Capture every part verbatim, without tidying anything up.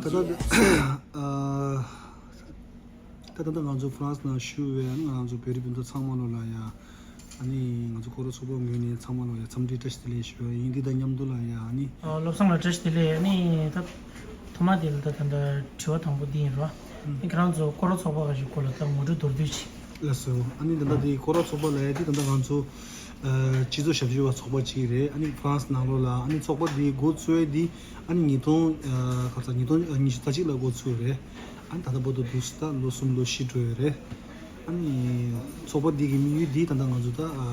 ད་ད་ལྟ་ང་ཚོ་ཧྥ་རན་སི་ནང་བཞུགས་པའི་ང་རང་ཚོ་བོད་རིགས་སྤུན་ཟླ་ཚང་མ་ལོ་ལ་ཡ། ཨ་ནི་ང་ཚོ་སྐོར་ར་ཚོགས་པ་ངོས་ནས་ཚང་མ་ལོ་ཡ་འཚམས་འདྲི་བཀྲ་ཤིས་བདེ་ལེགས་ཞུ་བ་ཡིན། འདི་དང་མཉམ་དུ་ལ་ཡ་ཨ་ནི། ཨ། བློ་བཟང་ལགས་བཀྲ་ཤིས་བདེ་ལེགས། ཨ་ནི་ད་ཐོག་མ་དེ་ལ་ད་ད་ལྟ་དྲི་བ་དང་པོ་འདི་ཡིན་རོ། ཨ་ནི་ཁྱེད་རང་ཚོ་སྐོར་ར་ཚོགས་པ་ག་ཞིག་སྐོར་ལ་ད་ངོ་སྤྲོད་མདོར་བསྡུས་ཅིག་ལགས་སོ། ཨ་ནི་ད་ལྟ་འདི་སྐོར་ར་ཚོགས་པ་ལ་ཡ་འདི་ད་ལྟ་ང་ཚོ་ཨ་སྤྱི་ཚོགས་ཞབས་ཞུ་བ་ཚོགས་པ་ཅིག་རེད། ཨ་ནི་ཧྥ་རན་སི་ནང་ལོགས་ལ་ཨ་ནི་ཚོགས་པ་འདི་འགོ་བཙུགས་ཡས་འདི་ཨ་ནི་ཉིས་སྟོང་ཨ་ག་ཚ་ཉིས་སྟོང་ཉི་ཤུ་རྩ་གཅིག་ལ་འགོ་བཙུགས་རེད། ཨ་ནི་ད་ལྟ་བར་དུ་འདུག་སེ་ད་ལོ་གསུམ་ལོ་བཞི་འགྲོ་ཡོད་རེད། ཨ་ནི་ཚོགས་པ་འདི་གི་དམིགས་ཡུལ་འདི་ད་ལྟ་ང་ཚོ་ད་ཨ་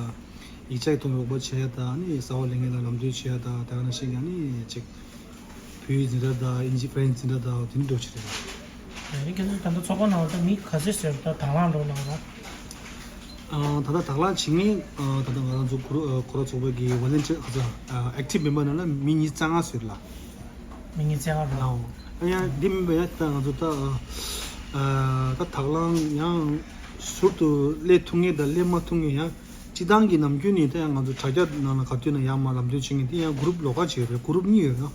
ཡིག་ཆ་ཡི་ཐོག་ནས་རོགས་པ་བྱེད་ཡ་ད་ཨ་ནི་གསར་པ་སླེབས་མཁན་ལ་ལམ་སྟོན་བྱེད་ཡ་ད་དེ་ག་ནང་བཞིན་ཨ་ནི་ཅིག་བོད་ཡིག་འཛིན་གྲྭ་དང་དབྱིན་ཇི་ཧྥ་རན་སི་འཛིན་གྲྭ་དང་དེ་འདྲ་འགྲོ་ཆེད་རེད། ཨ་ནི་ཁྱེད་ཚོ་ད་ལྟ་ཚོགས་པ་ནང་ལ་ད་མི་ག་ཚོད་ཟེར་ད་དང་བླངས་འགྲོ་གནང་རོགས། ཨ་ད་ལྟ་དང་བླངས་བྱེད་མཁན་ཨ་ད་ལྟ་ང་རང་ཚོ་སྐོར་ར་ཚོགས་པ་གི་ཝོ་ལན་ཊི་ཡར་ཨ་ཨེག་ཊིབ་མེམ་བར་ནང་ལ་མི་ཉི་ཤུ་རྩ་ལྔ་ཟེར་ལ། མི་ཉི་ཤུ་རྩ་ལྔ་རོ། ཨོ། ཨ་ཡང་འདི་མིན་པ་ཡང་ད་ང་ཚོ་ད་ཨ་ད་དང་བླངས་ཡང་ཟུར་དུ་སླེབས་ཐུབ་མཁན་དང་སླེབས་མ་ཐུབ་མཁན་ཡང་སྤྱི་བཏང་གི་ནམ་རྒྱུན་ནས་ད་ཡང་ང་ཚོ་དྲ་རྒྱ་ནང་ལ་ག་དུས་ན་ཡང་མར་ལམ་སྟོན་བྱེད་མཁན་དེ་ཡང་གུ་རུབ་ལོགས་ཀ་ཅིག་ཡོད་རེད། གུ་རུབ་གཉིས་ཡོད་རེད།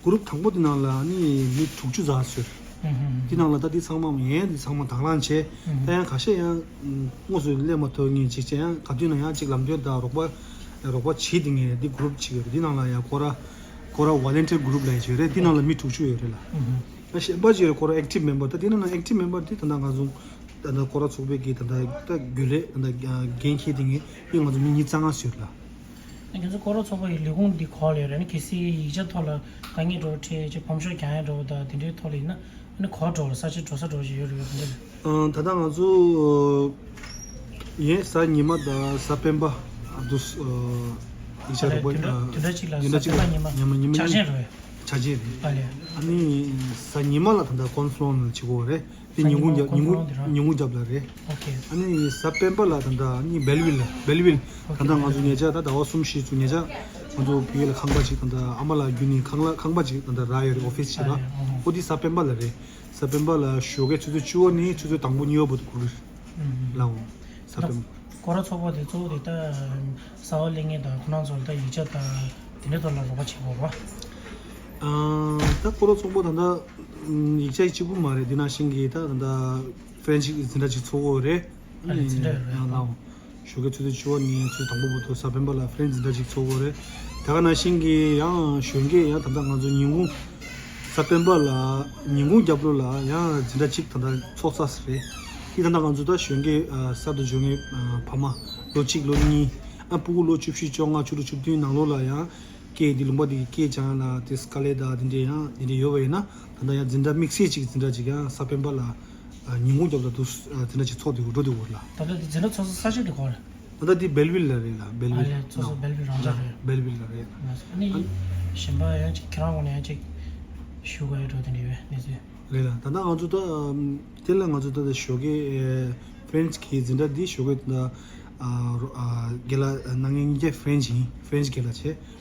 གུ་རུབ་དང་པོ་དེ་ནང་ལ་ནི་མི་དྲུག་ཅུ་ཙམ་ཡོད་རེད། ཨུ་ཧུམ། དེ་ནང་ལ་ད་དེ་ཚང་མ་ཡན་དེ་ཚང་མ་དང་བླངས་བྱས། ཨུ་ཧུམ། ད་ཡང་ཁ་ཤས་ཡང་དངོས་སུ་སླེབས་མ་ཐུབ་མཁན་ཅིག་བྱས་ཡང་ག་དུས་ན་ཡང་ཅིག་ལམ་སྟོན་དང་རོགས་པ་རོགས་པ་བྱེད་དེ་ངས་འདི་གུ་རུབ་ཅིག་ཡོད་རེད། འདི་ནང་ལ་ཡང་སྐོར་ར་སྐོར་ར་ཝོ་ལན་ཊི་ཡར་གུ་རུབ་ལབ་ཡག་ཅིག་ཡོད་རེད། འདི་ནང་ལ་མི་དྲུག་ཅུ་ཡོད་རེད་ལ། ཨུ་ཧུམ། ད་གཞན་པ་ཅིག་ཡོད་རེད། སྐོར་ར་ཨེག་ཊིབ་མེམ་བར། ད་འདི་ནང་ལ་ཨེག་ཊིབ་མེམ་བར་འདི་ད་ལྟ་ང་ཚོ་ད་ལྟ་སྐོར་ར་ཚོགས་པའི་གི་ད་ལྟ་ད་རྒྱུན་ལས་ད་ལྟ་འགན་འཁྱེར་དེ་ངས་ཡིན། ང་ཚོ་མི་ཉི་ཤུ་རྩ་ལྔ་ཡོད་རེད་ལ། ང་ཚོ་སྐོར་ར་ཚོགས་པ་ཡི་ལས་ཁུངས་འདི་ག་ལ་ཡོད་རེད། ཨ་ནི་གལ་སྲིད་ཡིག་ཆ་ཐོག་ལ་དཀའ་ངལ་འདྲ་བོ་འཕྲད་ཅིག་ཕོམ་ཤོག་རྒྱག་ཡ་འདྲ་བོ་དང་དེ་འདྲའི་ཐོག་ལ་ཡིན་ན་ཨ་ནི་ག་པར་འགྲོ་ལ་ས་ཆ་འགྲོ་ས་འདྲ་བོ་ཞིག་ཡོད་རེད་པས། ཨ་ད་ལྟ་ང་ཚོ་ཡིན་གཟའ་ཉི་མ་དང་གཟའ་སྤེན་པ་འདུག་ཡིག་ཆ་རོགས་པ་བདུན་ཕྲག་བདུན་ཕྲག་གཅིག་ལ་གཟའ་སྤེན་པ་ཉི་མ་ཉི་མ་ཕྱག་ཆེན་རེད། ཕྱག་ཆེན་རེད། ཨ་ལས། ཨ་ནི་གཟའ་ཉི་མ་ལ་ད་ལྟ་ཀོན་ཧྥ་ལོན་ལ་བྱེད་དགོས་རེད། དེ་ཉིན་གུང་རྒྱབ། ཉིན་གུང་ཉིན་གུང་རྒྱབ་ལ་རེད། ཨོ་ཁེ། ཨ་ནི་གཟའ་སྤེན་པ་ལ་ད་ལྟ་ཨ་ནི་སྦེལ་ཝིལ་ལ། སྦེལ་ཝིལ། ད་ལྟ་ང་ཚོ་ཉེ་ཆར་ད་ཟླ་བ་གསུམ་བཞི་ཚུན་ཉེ་ཆར་ང་ཚོ་བོད་ལ་ཁང་པ་ཅིག་ད་ལྟ་ཨ་མ་ལགས་བརྒྱུད་ནས་ཁང་གླ་ཁང་པ་ཅིག་ད་ལྟ་རག་ཡོད་རེད། ཨོ་ཕི་སི་བྱེད་པ། ཨོ་དེ་གཟའ་སྤེན་པ་ལ་རེད། གཟའ་སྤེན་པ་ལ་ཞོགས་ཀའི་ཆུ་ཚོད་བཅུ་པ་ནས་ཆུ་ཚོད་དང་པོ་གཉིས་པ་བར་དུ་དགོས་རེད་ལགས། གཟའ་སྤེན་པ། སྐོར་ར་ཚོགས་པ་དེ་གཙོ་བོ་དེ་ད་གསར་པ་སླེབས་མཁན་དང་ཁོ་རང་ཚོ་ལ་ད་ཡིག་ཆ་དང་དེ་འདྲའི་ཐོག་ལ་རོགས་པ་བྱེད་དགོས་རེད་པ། ཨ་ད་སྐོར་ར་ཚོགས་པ་ད་ལྟ་ཡིག་ཆ་གཅིག་པུ་མ་རེད། འདི་ནང་བཞིན་གྱི་ད་ད་ལྟ་ཧྥ་རན་སི་འཛིན་གྲྭ་ཅིག་ཚོགས་ཀྱི་ཡོད་རེད། ཨ་ལས་འཛིན་གྲྭ་ཡོད་རེད། ཨ་ལགས། ཞོགས་ཀའི་ཆུ་ཚོད་བཅུ་པ་ནས་ཆུ་ཚོད་དང་པོ་བར་དུ་གཟའ་སྤེན་པ་ལ་ཧྥ་རན་སི་འཛིན་གྲྭ་ཅིག་ཚོགས་ཀྱི་ཡོད་རེད། དེ་ག་ནང་བཞིན་གྱི་ཡང་གཞོན་སྐྱེས་ཡང་ད་ལྟ་ང་ཚོ་ཉིན་གུང་གཟའ་སྤེན་པ་ལ་ཉིན་གུང་རྒྱབ་ལོགས་ལ་ཡང་འཛིན་གྲྭ་གཅིག་ད་ལྟ་ཚོགས་ཚར་ཟིན་རེད། དེ་ད་ལྟ་ང་ཚོ་ད་གཞོན་སྐྱེས་ཨ་གསར་དུ་འབྱོར་མཁན་ཨ་ཕ་མ་ལོ་གཅིག་ལོ་གཉིས་ཨ་སྤུ་གུ་ལོ་བཅུ་བཞི་བཅོ་ལྔ་བཅུ་དྲུག་བཅུ་བདུན་ནང་ལོགས་ལ་ཡང་སྐད་འདི་ལུང་པ་འདི་གི་སྐད་སྦྱང་ཡ་ལ་དེ་དཀའ་ལས་དང་དེ་འདྲས་ཡང་དེ་འདྲས་ཡོད་པ་ཡིན་ན་ད་ལྟ་ཡང་འཛིན་གྲྭ་དམིགས་བསལ་གཅིག་འཛིན་གྲྭ་གཅིག་ཡང་གཟའ་སྤེན་པ་ལ་ཨ་ཉིན་གུང་རྒྱབ་ལ་འདུག་ཨ་འཛིན་གྲྭ་གཅིག་ཚོགས་འདུག་འགྲོ་འདུག་བར་ལ། ད་ལྟ་དེ་འཛིན་གྲྭ་ཚོགས་ས་ས་ཆ་དེ་ག་རེད། ད་ལྟ་དེ་སྦེལ་ཝིལ་ལ་རེད་ལ། སྦེལ་ཝིལ། ཨ་ལས། སོ་སོ་སྦེལ་ཝིལ་རང་འཇགས་རེད། སྦེལ་ཝིལ་ལ་རེད། ཨ་ནི་གཞན་པ་ཡང་ཅིག་ཁྱེད་རང་ངོས་ནས་ཡང་ཅིག་ཞུ་དགོས་ཡོད་འགྲོ་དེ་འདྲ་ཡོད་གནས་ཚུལ། རེད་ལ། ད་ལྟ་ང་ཚོ་ད་དེ་ལ་ང་ཚོ་ད་ལྟ་ཞོགས་ཀའི་ཧྥ་རན་སི་གི་འཛིན་གྲྭ་འདི་ཞོགས་ཀའི་ད་ལྟ་རྒན་ལགས་གནང་མཁན་གཉིས་ཀ་ཧྥ་རན་སི་ཡིན། ཧྥ་རན་སི་རྒན་ལགས་བྱས།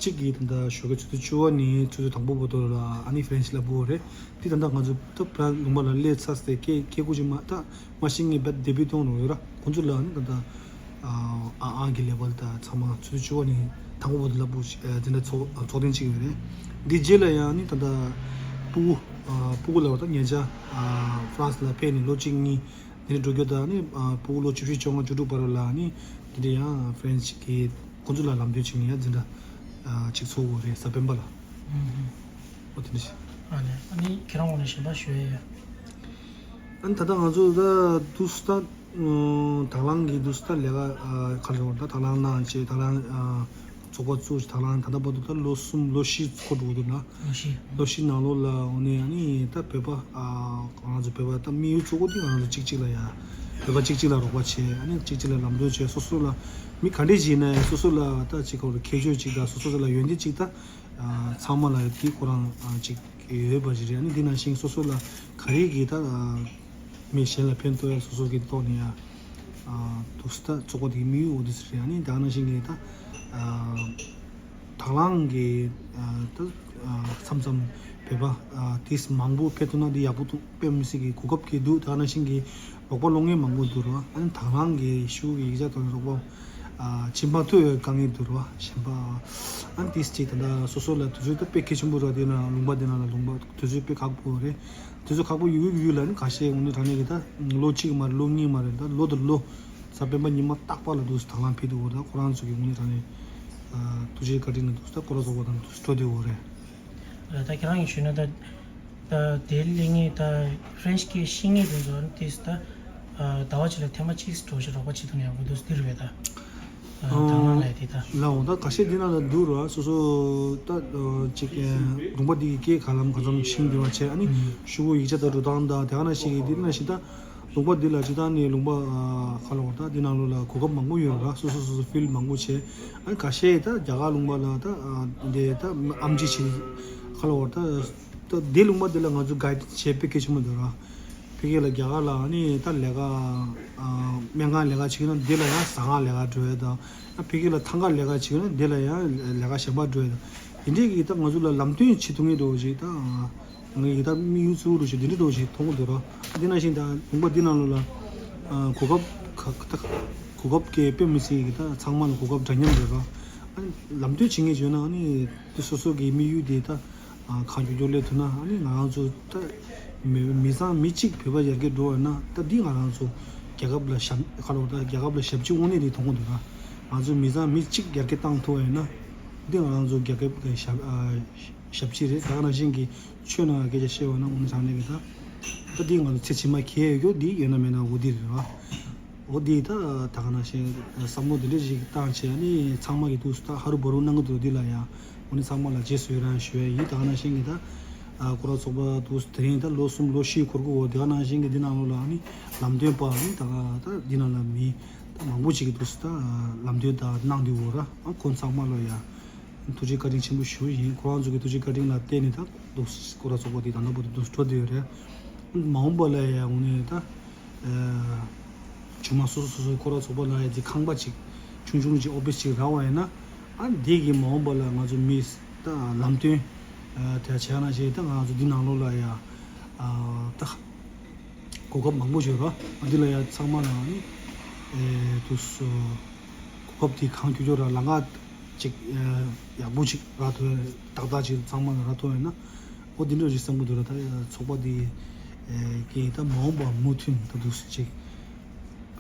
གཅིག་གིས་ད་ལྟ་ཞོགས་ཀའི་ཆུ་ཚོད་བཅུ་པ་ནས་ཆུ་ཚོད་དང་པོ་བར་དུ་ལ་ཨ་ནི་ཧྥ་རན་སི་ལ་འབུལ་བ་རེད། དེ་ད་ལྟ་ང་ཚོ་ད་བར་ལུང་པ་ལ་སླེབས་ཚར་སའི་སྐད་སྐད་ཁུག་ཅིག་མ་ད་མ་ཤེས་མཁན་རྦད་དེ་བི་གཏོང་རོགས་ཡོད་ར། ཁོང་ཚོ་ལ་ནི་ད་ལྟ་ཨ་ཨ་གི་ལེ་བལ་ད་ཚང་མ་ཆུ་ཚོད་བཅུ་པ་ནས་དང་པོ་བར་དུ་ལ་འབུལ་ཞིག་ཨ་དེ་འདྲ་ཚོགས་ཚོགས་ཐེངས་གཅིག་ཡོད་རེད། འདི་རྗེས་ལ་ཡང་ནི་ད་ལྟ་སྤུ་གུ་ཨ་སྤུ་གུ་ལ་བ་ད་ཉེ་ཆར་ཨ་ཧྥ་རན་སི་ལ་ཕེབས་ནས་ལོ་གཅིག་གཉིས་དེ་ནས་འགྲོ་རྒྱུ་དང་ནི་ཨ་སྤུ་གུ་ལོ་བཅུ་བཞི་བཅོ་ལྔ་བཅུ་དྲུག་བར་ལ་ནི་དེ་འདྲ་ཡང་ཧྥ་རན་སི་གི་ཁོང་ཚོ་ལ་ལམ་སྟོན་བྱེད་མཁན་ཡང་འཛིན་གྲྭ་ཨ་གཅིག་ཚོགས་དགོས་རེད་གཟའ་སྤེན་པ་ལ། ཨུ་ཧུམ། ཨོ་དེ་འདྲ་ཞིག་ཨ་ནི་ཨ་ནི་ཁྱེད་རང་ངོས་ནས་གཞན་པ་ཞུ་ཡ་ཡོད། ཨ་ནི་ད་ལྟ་ང་ཚོ་ད་དུས་ད་དང་བླངས་ཀྱི་དུས་ད་ལས་ཀ་ཨ་ག་རེ་རེད་ད་དང་བླངས་གནང་བྱས་དང་བླངས་ཨ་ཚོགས་པ་བཙུགས་དང་བླངས་ད་ལྟ་བར་དུ་ད་ལོ་གསུམ་ལོ་བཞི་འཁོར་འགྲོ་གི་འདུག་ན། ལོ་བཞི། ལོ་བཞི་ནང་ལོགས་ལ་འོ་ནས་ཨ་ནི་ད་བོད་པ་ཨ་ང་ཚོ་བོད་པ་ད་དམིགས་ཡུལ་གཙོ་བོ་དེ་ང་ཚོ་གཅིག་གཅིག་ལ་ཡ་བོད་པ་གཅིག་གཅིག་ལ་རོགས་པ་བྱས་ཨ་ནི་གཅིག་གཅིག་ལ་ལམ་སྟོན་བྱས་སོ་སོ་ལ་མི་ག་འདྲས་ཅིག་ཡིན་ན་ཡང་སོ་སོ་ལ་ད་ཅིག་ག་རེ་ཁྱད་ཆོས་ཅིག་དང་སོ་སོ་ལ་ཡོན་ཏན་ཅིག་ད་ཨ་ཚང་མ་ལ་དེ་ཁོ་རང་ཨ་ཅིག་ཡོད་པ་ཞིག་རེད། ཨ་ནི་འདི་ནང་བཞིན་སོ་སོ་ལ་ག་རེ་གི་ད་ཨ་མི་གཞན་ལ་ཕན་ཐོགས་ཡ་སོ་སོ་གི་ཐོག་ནས་ཡ་ཨ་འདུག་སེ་ད་ཚོགས་པ་དེ་གི་དམིགས་ཡུལ་འོ་འདི་ཟེར་རེད། ཨ་ནི་ད་ག་ནང་བཞིན་གི་ད་ཨ་དང་བླངས་གི་ཨ་ད་ཨ་མཚམས་མཚམས་བོད་པ་ཨ་ཏིས་མང་པོ་ཕེབས་ཐུབ་ན་འདི་ཡག་པོ་འདུག་དཔེ་མི་སྲིད་གི་གོ་སྐབས་གི་འདུག་ད་ག་ནང་བཞིན་གི་རོགས་པ་སློང་མཁན་མང་པོ་འདུག་ར། ཨ་ནི་དང་བླངས་གི་ཤུགས་གི་ཡིག་ཆ་དང་རོགས་པ། ཨ་ཕྱིན་པ་ཐུབ་ཡོད་དཀའ་ངལ་འདུག་ར་བ། གཞན་པ་ཨ་ནི་ཏིས་ཅིག་ད་ལྟ་སོ་སོ་ལ་དུས་ཚོད་ད་དཔེ་གལ་ཆེན་པོ་ར། དེ་ན་ལུང་པ་དེ་ན་ལ་ལུང་པ་དུས་ཚོད་དཔེ་ཁག་པོ་རེད། དུས་ཚོད་ཁག་པོ་ཡོད་ཡོད་ལ་ནི་ཁ་ཤས་དངོས་གནས་དྲང་གནས་ཀྱི་ད་ལོ་གཅིག་མ་རེད། ལོ་གཉིས་མ་རེད། ད་ལོ་དང་ལོ་གཟའ་སྤེན་པ་ཉི་མ་རྟག་པར་ལ་འདུག་སེ་དང་བླངས་ཕེབས་འདུག་གོ། ད་ཁོ་རང་ཚོ་གི་དངོས་གནས་དྲང་གནས་ཨ་ཐུགས་རྗེ་བཀའ་དྲིན་ལ་འདུག་སེ་ད་ཁོ་རང་ཚོ་གོ་དང་འདུག་སེ་འགྲོ་བསྡད་ཡོད་རེད། ལ་ད་ཁྱེད་རང་གིས་ཞུས་ན་ད་ད་དེ་སླེབས་མཁན་ད་ཧྥ་རན་ཆི་སྐད་ཤེས་མཁན་དེ་ཚོ་ཏིས་ད་ཨ་ཟླ་བ་གཅིག་ལ་ཐེངས་མ་གཅིག་འགྲོ་ཞིག་རོགས་པ་བྱེད་ཐུབ་ན་ཡག་པོ་འདུག་སེ་འདི་རེད་པས་ད། ཨ་དང་བླངས་ལས་དེ་ད། ལའོ་ད་ཁ་ཤས་འདི་ན་ལ་འདུག་ར། སོ་སོ་ད་ཅིག་ལུང་པ་འདི་གི་སྐད་ག་ལམ་ག་ཙམ་ཤེས་འདི་བ་བྱས། ཨ་ནི་ཤུ་གུ་ཡིག་ཆ་ད་འགྲོ་སྟངས་ད་དེ་ག་ནང་བཞིན་གི་འདི་ནང་བཞིན་ད་ལུང་པ་འདི་ལ་སྤྱིར་བཏང་ནས་ལུང་པ་ཨ་ཁ་ལོ་ད་འདི་ནང་ལོ་ལ་གོ་སྐབས་མང་པོ་ཡོད་ར། སོ་སོ་སོ་སོ་ཕིལ་མང་པོ་བྱས། ཨ་ནི་ཁ་ཤས་ད་རྒྱ་གར་ལུང་པ་ལ་ད་ཨ་འདི་ད་ཨམ་ཆི་བྱེད་ཁ་ལོ་ད་ད་འདི་ལུང་པ་འདི་ལ་ང་ཚོ་གའིཌ་བྱེད་དཔེ་གལ་ཆེན་པོ་འདུག་ར། ཕ་གི་ལ་རྒྱ་གར་ལ་ཨ་ནི་ད་ལས་ཀ་ཨ་སྨན་ཁང་ལས་ཀ་བྱེད་ན་འདི་ལ་ཡང་ཟ་ཁང་ལས་ཀ་འགྲོ་ཡ་དང་། ཨ་ཕ་གི་ལ་ཐང་ག་ལས་ཀ་བྱེད་ན་འདི་ལ་ཡང་ལས་ཀ་གཞན་པ་འགྲོ་ཡ་དང་། དེ་འདྲས་ཀྱི་ད་ང་ཚོ་ལ་ལམ་སྟོན་བྱེད་ཐུབ་མཁན་འདྲ་བོ་ཞིག་ད་ང་ཡི་ད་དམིགས་ཡུལ་གཙོ་བོ་འདྲ་ཞིག་འདི་འདྲས་འདྲ་བོ་ཞིག་མཐོང་གི་འདུག་ར། འདི་ནང་བཞིན་ད་ལུང་པ་འདི་ནང་ལོ་ལ་ཨ་གོ་སྐབས་ག་ད་གོ་སྐབས་ཀྱི་དཔེ་མི་སྲིད་ཀྱི་ད་ཚང་མ་ལ་གོ་སྐབས་འདྲ་མཉམ་རེད་ར། ཨ་ནི་ལམ་སྟོན་བྱེད་མཁན་བྱུང་ན་ཨ་ནི་དེ་སོ་སོ་གི་དམིགས་ཡུལ་དེ་ད། ཨ་གང་མགྱོགས་མགྱོགས་སླེབས་ཐུབ་ན། ཨ་ནི་ང་རང་ཚོ་ད་མི་མི་ཚང་མི་གཅིག་བོད་པ་ཡར་རྒྱས་འགྲོ་བ་ན་ད་འདི་ང་རང་ཚོ་རྒྱལ་ཁབ་ལ་ཞབས་ཁ་ལོ་ད་རྒྱལ་ཁབ་ལ་ཞབས་ཕྱི་དངོས་གནས་དེ་མཐོང་གི་འདུག་ན། ང་ཚོ་མི་ཚང་མི་གཅིག་ཡར་རྒྱས་བཏང་ཐུབ་པ་ཡིན་ན་འདི་ང་རང་ཚོ་རྒྱལ་ཁབ་ཀྱི་ཞབས་ཨ་ཞབས་ཕྱི་རེད། ད་ག་ནང་བཞིན་གྱི་ཆོས་ནང་སྐད་ཆ་བཤད་པ་ན་དངོས་གནས་དྲང་གནས་ཀྱི་ད་ད་འདི་ང་ཚོ་ཚེ་ཕྱི་མ་གལ་ཡོད་རྒྱུ་འདི་ཡོད་ན་མེད་ན་འོ་འདི་རེད་བ། འོ་འདི་ད་ད་ག་ནང་བཞིན་བསམ་བློ་འདི་འདྲ་ཞིག་བཏང་བྱས་ནས་ཚང་མ་གི་ཐུགས་སུ་ད་ཧ་རུ་བ་རུ་གནང་གི་འདུག་འདི་ལ་ཡང་། འོ་ནི་ཚང་མ་ལ་རྗེས་སུ་ཡི་རང་ཞུ་ཡ་ཡིན། ད་ག་ནང་བཞིན་གྱི་ད་ཨ་སྐོར་ར་ཚོགས་པ་འདུག་དེ་རིང་ད་ལོ་གསུམ་ལོ་བཞི་འཁོར་གི་འོ། དེ་ག་ནང་བཞིན་གྱི་འདི་ནང་ལོགས་ལ་ཨ་ནི་ལམ་སྟོན་པ་ཨ་ནི་ད་ག་ད་འདི་ནང་ལ་མི་ད་མང་པོ་ཅིག་གི་འདུག་ད་ལམ་སྟོན་ད་གནང་འདི་འོ་ར། ཨ་ཁོང་ཚང་མ་ལ་ཡ་ཐུགས་རྗེ་བཀའ་དྲིན་ཆེན་པོ་ཞུ་ཡིན། ཁོ་རང་ཚོ་གི་ཐུགས་རྗེ་བཀའ་དྲིན་ལ་བརྟེན་ནས་ད་འདུག་སྐོར་ར་ཚོགས་པ་འདི་ད་ལྟ་བར་དུ་འདུག་འགྲོ་བསྡད་ཡོད་རེད། མ་འོངས་པ་ལ་ཡ་འོ་ནི་ད། ཨ་ཆུང་མ་སོ་སོ་སོ་སོའི་སྐོར་ར་ཚོགས་པ་ལ་ཡ་དེ་ཁང་པ་ཅིག་ཆུང་ཆུང་ཅིག་ཨོ་ཕི་སི་ཅིག་རག་པ་ཡིན་ན། ཨ་འདི་གི་མ་འོངས་པ་ལ་ང་ཚོ་མི་ད་ལམ་སྟོན་ཨ་དེ་བྱས་ན་ཞེས་ད་ང་ཚོ་འདི་ནང་ལོགས་ལ་ཡ་ཨ་ད་གོ་སྐབས་མང་པོ་ཡོད་ར། ཨ་འདི་ལ་ཡ་ཚང་མ་ལ་ཨ་ནི་ཨེ་དུ་སོ་གོ་སྐབས་དེ་གང་མགྱོགས་མགྱོགས་ར་ལམ་ཁ་ཅིག་ཨ་ཡག་པོ་ཅིག་རག་ཐུབ་ཏག་ཏག་ཅིག་ཚང་མ་ལ་རག་ཐུབ་ཡོད་ན། འོ་འདི་འདྲ་ཞིག་བསམ་གྱི་འདུག་ར། ད་ཚོགས་པ་འདི་ཨེ་གི་ད་མ་འོངས་པ་མུ་མཐུད་ད་འདུག་སེ་ཅིག་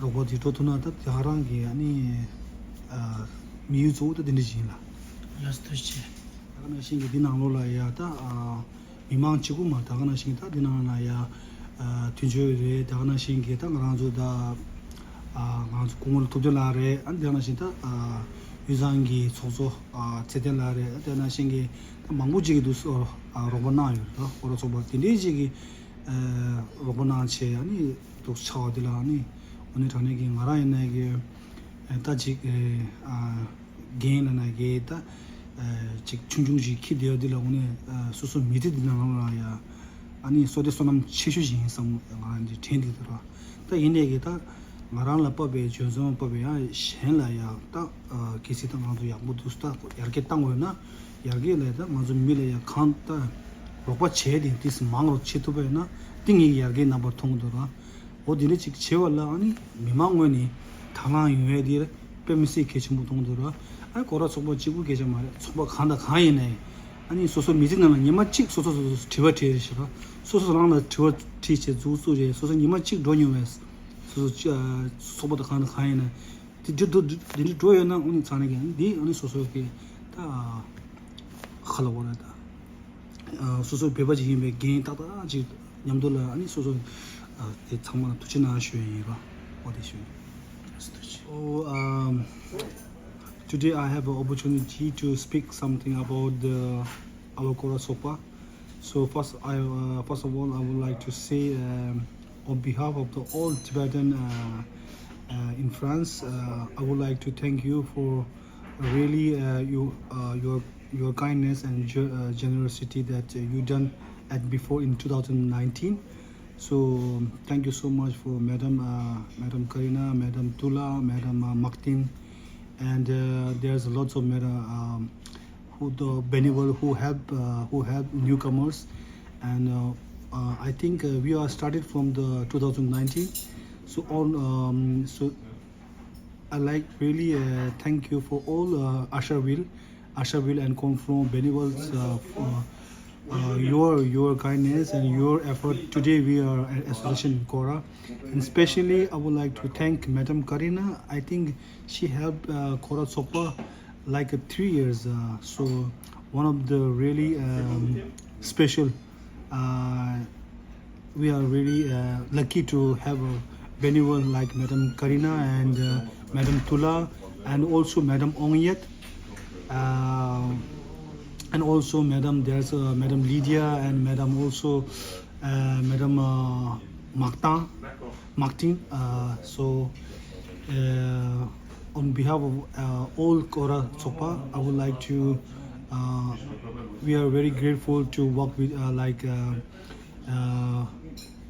རོགས་པ་འདི་འགྲོ་ཐུབ་ན་ད་དེ་ག་རང་གི་ཨ་ནི་ཨ་དམིགས་ཡུལ་གཙོ་བོ་ད་འདི་འདྲ་ཞིག་ཡིན་ལ། ལགས་སོ་ཐུགས་རྗེ་ཆེ། ད་ག་ནང་བཞིན་གྱི་འདི་ནང་ལོགས་ལ་ཡ་ད་ཨ་མི་མང་གཅིག་པུ་མ་ད་ག་ནང་བཞིན་གྱི་ད་འདི་ནང་ལ་ཡ་ཨ་དོན་གཅོད་རེད། ད་ག་ནང་བཞིན་གྱི་ད་ང་རང་ཚོ་ད་ཨ་ང་རང་ཚོ་སྐུ་ངོ་ཐུབ་བསྟན་ལགས་རེད། ཨ་ནི་ད་ག་ནང་བཞིན་ད་ཨ་དབུས་གཙང་གི་ཚོགས་གཙོ་ཨ་ཚེ་བརྟན་ལགས་རེད། ཨ་ནི་ད་ག་ནང་བཞིན་གྱི་ད་མང་པོ་ཅིག་གིས་འདུག་སེ་ཨ་རོགས་པ་གནང་ཡོད་རེད། ད་སྐོར་ར་ཚོགས་པ་དེ་འདྲའི་ཅིག་གིས་ཨ་རོགས་པ་གནང་བྱས། ཨ་ནི་འདུག་སེ་ཆགས་པ་འདི་ལ་ཨ་ནི་འོ་ནི་དྲང་གནས་ཀྱི་ང་རང་ཡིན་ནའི་གི་ཨ་ད་ཅིག་ཨ་རྒན་ལ་ན་གི་ད་ཨ་ཅིག་ཆུང་ཆུང་ཞིག་ཁྱི་བསྡད་པ་འདི་ལ་འོ་ནི་ཨ་སོ་སོ་མི་ཚེ་འདི་ནང་ལ་ཡ་ཨ་ནི་བསོད་བདེ་བསོད་ནམས་ཆེ་ཤོས་ཤིག་ཡིན་བསམ་ང་རང་འདི་དྲན་འདུག་ད་ར། ད་ཡིན་ནའི་གི་ད་ང་རང་ལ་བབས་པའི་འཇོན་བཟང་བབས་པའི་ཡང་གཞན་ལ་ཡང་ད་ཨ་གལ་སྲིད་ད་ང་ཚོ་ཡག་པོ་འདུག་ད་ཡར་རྒྱས་བཏང་དགོས་ན་ཡར་རྒྱས་ལ་ད་ང་ཚོ་མི་ལ་ཡང་གང་ད་རོགས་པ་བྱས་ཏེ་ཏིས་མང་རུ་བྱེད་ཐུབ་པ་ཡིན་ན་དེ་ངེད་ཀྱི་ཡར་རྒྱས་རྣམ་པར་མཐོང་གི་འདུག་ར། འོ་དེ་འདྲ་ཅིག་བྱེད་པ་ལ་ཨ་ནི་མི་མང་ངོས་ནས་དང་བླངས་ཡོང་ཡས་དེ་དཔེ་མི་སྲིད་གལ་ཆེན་པོ་མཐོང་གི་འདུག་ར། ཨ་སྐོར་ར་ཚོགས་པ་གཅིག་པུ་སྐད་ཆ་མ་རེད། ཚོགས་པ་གང་དང་གང་ཡིན་ནའི་ཨ་ནི་སོ་སོ་མི་ཚེ་ནང་ལ་ཉི་མ་གཅིག་སོ་སོ་སོ་སོ་དྲི་བ་དྲིས་རེད་ཤག་ར། སོ་སོ་རང་ལ་དྲི་བ་དྲིས་བྱས་འཛུགས་བཙུགས་རེད། སོ་སོ་ཉི་མ་གཅིག་འགྲོ་མྱོང་བས་སོ་སོ་ཅི་ཨ་ཚོགས་པ་དང་གང་དང་གང་ཡིན་ན་དེ་འདྲ་འགྲོ་དེ་འདྲ་འགྲོ་ཡོད་ན་ཨ་ནི་ཚང་ནས་ཀྱང་འདི་ཨ་ནི་སོ་སོ་གི་ད་ཁ་ལ་བོ་ར་ད། ཨ་སོ་སོ་བོད་པ་ཅིག་ཡིན་པའི་འགན་ཏག་ཏག་ཅིག་མཉམ་དུ་ལ་ཨ་ནི་སོ་སོ་ཨ་དེ་ཚང་མ་ལ་ཐུགས་རྗེ་གནང་ཞུ་ཡ་ཡིན་ར། འོ་དེ་ཞུ་ཡིན། ཐུགས་རྗེ་ཆེ། Oh, um, today I have an opportunity to speak something about the our Kora Sopa. So first, I uh, first of all, I would like to say um, on behalf of the all Tibetan uh, uh, in France, uh, I would like to thank you for really uh, you uh, your your kindness and ge- uh, generosity that uh, you done at before in two thousand nineteen. So um, thank you so much for Madam uh, Madam Karina, Madam Tula, Madam uh, Maktin, and uh, there's lots of Madam um, who the Benevol who help uh, who help newcomers, and uh, uh, I think uh, we are started from the two thousand nineteen. So on um, so I like really uh, thank you for all uh, Asheville, Asheville and Conflans Bénévoles uh, for uh, your your kindness and your effort. Today we are an association in Kora, and especially I would like to thank Madam Karina. I think she helped uh, Kora Tsokpa like uh, three years. Uh, so one of the really um, special uh, we are really uh, lucky to have a bénévole like Madam Karina and uh, Madam Tula and also Madam Ong Yet. Uh, and also Madam, there's uh, Madam Lydia and Madam also uh, Madam uh, Martin. Martin. Uh, so uh, on behalf of uh, all Kora Tsokpa, I would like to uh, we are very grateful to work with uh, like uh, uh,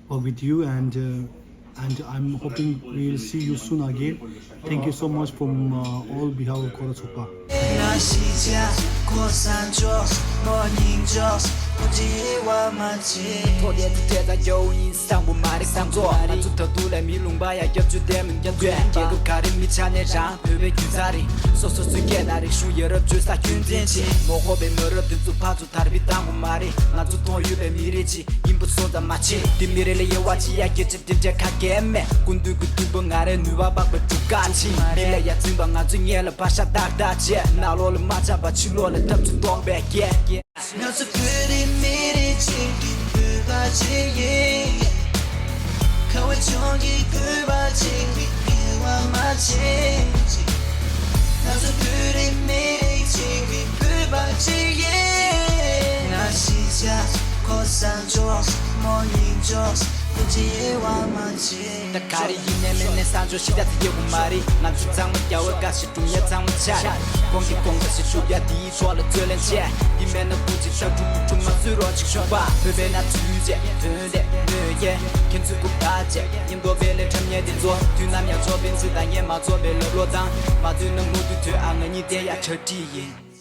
work with you and uh, and I'm hoping we'll see you soon again. Thank you so much from uh, all behalf of Kora Tsokpa. ཐོག་དེ་དུ་དེ་ད་རྒྱ་བོ་ཡིན་བསམ་པོ་མ་རེད་བསམ་ཚོགས། ང་ཚོ་ད་དུང་ལ་མི་ལུང་པ་ཡ་རྒྱབ་ཆུ་ལྡན་མི་རྒྱབ་ཆུ་ལྡན་རྒྱལ་ཁབ་ག་རེ་མི་ཆ་ནས་རང་བོད་པའི་རྒྱུད་ཚ་རེད། སོ་སོ་སུས་སྐད་ན་རིག་གཞུང་ཡ་རབས་བཅོས་ས་རྒྱུན་འཛིན་བྱེད་མོ་ཧོ་པའི་མི་རབས་དེ་ཚོ་ཕར་ཚུར་དར་སྤེལ་བཏང་དགོས་མ་རེད། ང་ཚོ་མཐོང་ཡོད་པའི་མི་རིགས་ཅིག་ཡིན་པ་སོང་ཙང་མ་བྱེད་དེ་མི་རེ་ལ་དབྱེ་བ་ཕྱེ་ཡ་སྐད་ཆ་དེ་འདྲ་ག་གེ་མེད། སྐུ་མདུན་གྱི་མཐུན་པོ་ང་རའི་ནུས་པ་དཔག་པའི་གྲུ་ཁ་ཕྱིན་མི་ལ་ཡ་འཛིན་པ་ང་ཚོའི་ངན་ལ་བར་ཤ་ཏག་ཏག་བྱས་ནག་ལོག་ལ་མ་ཆགས་པ་ཕྱི་ལོགས་ལ་ཐབས་ཚུལ་སྟོང་པའི་སྐད། ང་ཚོ་བོད་རིགས་མི་རིགས་གཅིག་གི་བོད་པ་གཅིག་ཡིན། ཁ་བ་ཆུང་གི་བོད་པ་གཅིག་གི་ངལ་བ་མ་བྱེད། ང་ཚོ་བོད་རིགས་མི་རིགས་གཅིག་གི་བོད་པ་གཅིག་ཡིན། ང་ཤི་ཆ་ཁོ་ས་འཇོག་མོ་ཡིན་འཇོག་བོད་ཀྱི་དབྱེ་བ་མ་བྱེད། ད་ག་རེ་ཡིན་ནས་མིན་ནས་ས་འཇོག་ཤི་ད་དེ་ཡོད་གི་མ་རེད། ང་ཚོ་ཚང་མ་རྒྱ་བོད་དགའ་ཞིག་སྒྲུང་ཡ་ཚང་མ་ཆ་རེད། གོང་གི་གོང་ཁ་ཞིག་ཤུགས་ཡ་དེའི་ཕྱོགས་ལ་རྩོད་ལེན་བྱས། འདི་མེད་ན་སྐུ་མཁྱེན་ད་ཕྲུ་གུ་ཕྲུ་མ་བཟོས་རོགས་ཅིག་ཞུ་བ། བོད་པའི་ན་ཚུལ་བྱས་དོན་ལས་མོས་ཀྱེ་ཁྱེད་ཚོའི་སྐུ་ད་བྱས་ཉིན་རྡོ་བེ་ལས་ཁྲམ་ཉེ་དེ་ཚོ་དུས་ནམ་ཡང་ཚོགས་པའི་ཚིག་དང་ངས་མ་ཚོགས་པའི་ལབ་ལོ་དང་མ་དུས་ན་མུ་དུས་དོན་ཨ་ང་གཉིས་དེ་ཡ་གྲ་སྒྲིག་ཡིན།